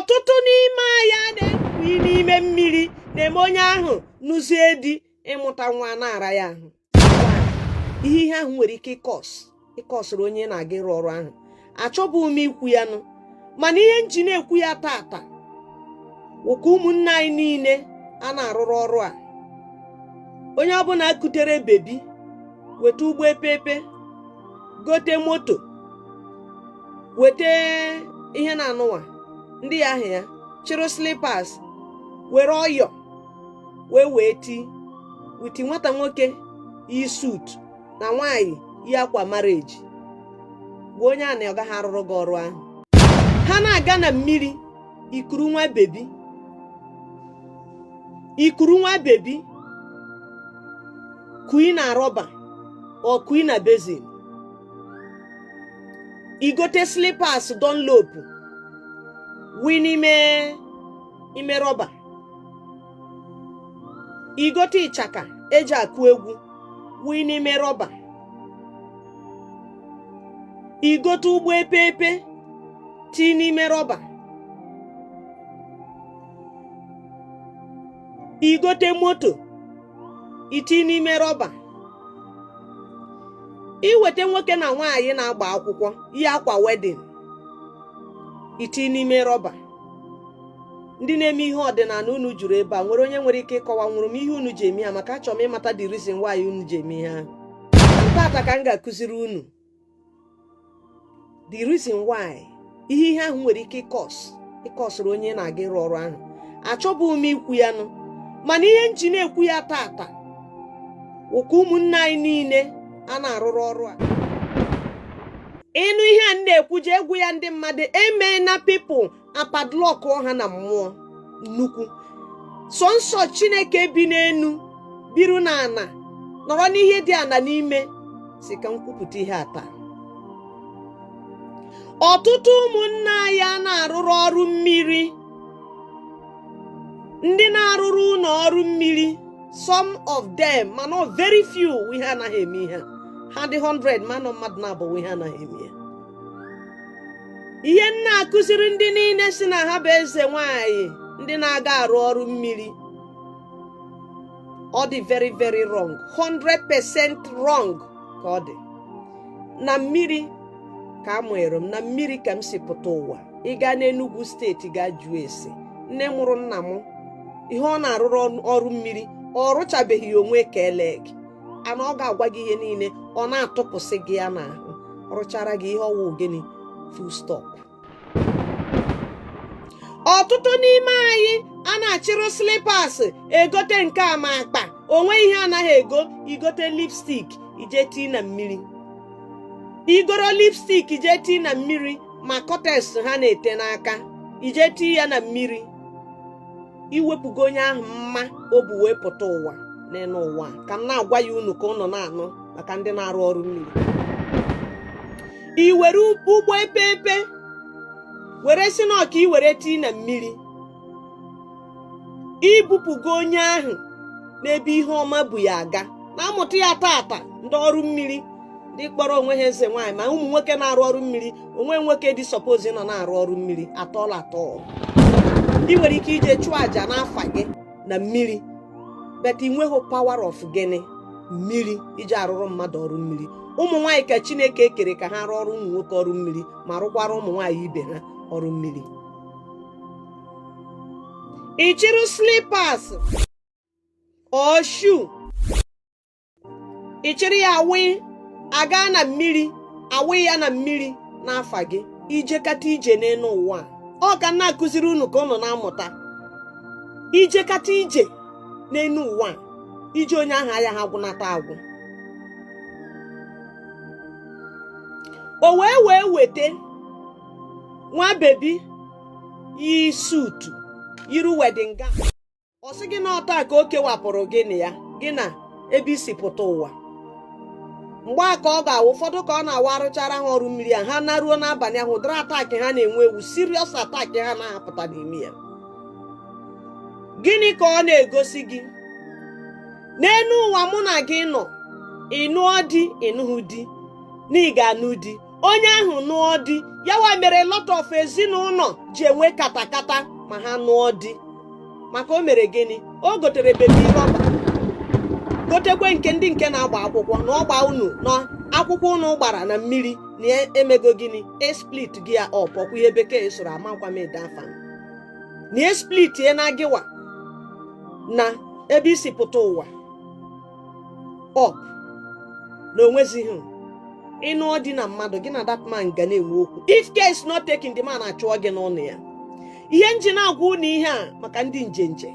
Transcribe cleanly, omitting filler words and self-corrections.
Ọtụtụ n'ime anyị a na-ekwu n'ime mmiri na-eme onye ahụ nụzie di, ịmụta nwa na-ara ya ahụ. Ihe ihe ahụ nwere ike ịcauseụrụ onye na-aga ịrụ ọrụ ahụ. Achọbụghị m ikwu ya nụ, mana ihe m ji na-ekwu ya tata wụ ka ụmụnne anyị niile a na-arụrụ ọrụ a, onye ọbụla kutere baby, weta ụgbọ epepe, gote moto, weta ihe na-anụnwa ndị ya ahụ ya chịrị slippers, were ọyọ wee wee ti witi nwata nwoke yi suit na nwaanyị yi akwa marriage, gwa onye a na ọ gaghị arụrụ gị ọrụ ahụ. Ha na-aga na mmiri, ikuru nwa baby, ikuru nwa baby kui na rọba ọ kui na basin, igote slippers Dunlop wi n'ime ime rọba, igote ịchaka eji akụ egwu wi n'ime rọba, igote ụgbọ epeepe tii n'ime rọba, igote moto iti n'ime rọba, iweta nwoke na nwaanyị na-agba akwụkwọ yi akwa wedding iti n'ime rọba. Ndị na-eme ihe ọdịnala, unu juru ebe a, nwere onye nwere ike ịkọwa nwụrụ m ihe unu ji eme ya? Maka achọrọ m ịmata the reason why unu ji eme ihe ahụ. Tata ka m ga-akụziri unu the reason why ihe ihe ahụ nwere ike ịcauseụrụ onye na-aga ịrụ ọrụ ahụ. Achọbụghị m ikwu ya nụ, mana ihe m ji na-ekwu ya tata wụ ka ụmụnne anyị niile a na-arụrụ ọrụ a ịnụ ihe a m na-ekwu, ji egwu ya. Ndị mmadụ emeela people apadlock ha na mmụọ nnukwu. Sọ nsọ Chineke bi n'enu biru n'ana nọrọ n'ihe dị ana n'ime si ka m kwupụta ihe a taa. Ọtụtụ ụmụnne anyị a na-arụrụ ọrụ mmiri, ndị na-arụrụ ụlọ ọrụ mmiri, some of them, mana very few, ihe anaghị eme ihe a. Ha dị 100, manọ mmadụ na-abụ ihe anaghị eme ya. Ihe m na-akụziri ndị niile si na ha bụ eze nwanyị, ndị na-aga arụ ọrụ mmiri, ọ dị very very wrong, 100% wrong ka ọ dị. Na mmiri ka a mụnyere m, na mmiri ka m si pụta ụwa. Ịga n'Enugu Steeti, gaa jụọ ese nne mụrụ nna m, ihe ọ na-arụrụ ọrụ mmiri, ọ rụchabeghị onwe ka eleg ana ọ ga-agwa gị ihe niile ọ na-atụpụsị gị ya n'ahụ. Ọ rụchara gị ihe ọwụ gịnị? Full stop. Ọtụtụ n'ime anyị a na-achịrụ slippers, egote nke a, ma akpa onwe ihe anaghị ego, igote lipstick ije tii na mmiri, igoro lipstick ije tii na mmiri, ma Kotex ha na-ete n'aka ije tii ya na mmiri. Iwepụgo onye ahụ mma o bu wee pụta ụwa n'elu ụwa. Ka m na-agwa ya unu ka unu na-anụ, maka ndị na-arụ ọrụ mmiri, i were ụgbọ epeepe were si na ọka i were tii na mmiri, ibupụgo onye ahụ n'ebe ihe ọma bụ ya aga. Na-amụta ya tata, ndị ọrụ mmiri, ndị kpọrọ onwe ha eze nwaanyị, ma ụmụ nwoke na-arụ ọrụ mmiri, onwe nwoke dị suppose nọ na-arụ ọrụ mmiri atọl atọl. Ị nwere ike ije chụọ àjà n'afa gị na mmiri, but ị nweghị power of gịnị? Mmiri iji arụrụ mmadụ ọrụ mmiri. Ụmụ nwaanyị ka Chineke kere ka ha rụọ ọrụ ụmụ nwoke ọrụ mmiri, ma rụkwara ụmụ nwaanyị ibe ha ọrụ mmiri. Ị chịrị slippers or shoe, ị chịrị ya awị aga na mmiri, awị ya na mmiri n'afa gị, ijekata ije n'elu ụwa a, ọ ka m na-akụziri unu ka unu na-amụta. Ijekata ije n'elu ụwa a, ije onye ahụ aya ha gwụnata agwụ. O wee wee weta nwa baby yi suit, yiri wedding gown, ọ sị gị na ọta ka o kewapụrụ gị na ya, gị na ebe isi pụta ụwa. Mgbe a ka ọ ga-awụ ụfọdụ ka ọ na-awa arụchara ha ọrụ mmiri a, ha naruo n'abalị ahụ, ụdịrị attack ha na-enwe ewu, serious attack ha na-apụta n'ime ya. Gịnị ka ọ na-egosi gị n'elu ụwa mụ na gị nọ? Ị nụọ di, ịnụghị di, na ị ga-anụ di, onye ahụ nụọ di. Yawa mere lot of ezinụlọ ji enwe katakata ma ha nụọ di. Maka o mere gịnị? O gotere baby rubber, gotekwe nke ndị nke na-agba akwụkwọ na ọgba unu na akwụkwọ unu gbara na mmiri na emego gịnị? Esplit gị ya up. Ọkwa ihe bekee soro amakwa m ede afa na esplit ya na gịwa na ebe isi pụta ụwa up na onwezighị. Ịnụọ di na mmadụ, gị na that man ga na-enwe okwu. If care is not taken, the man achụọ gị n'ụlọ ya. Ihe nji na-agwa unu ihe a maka ndị njenje.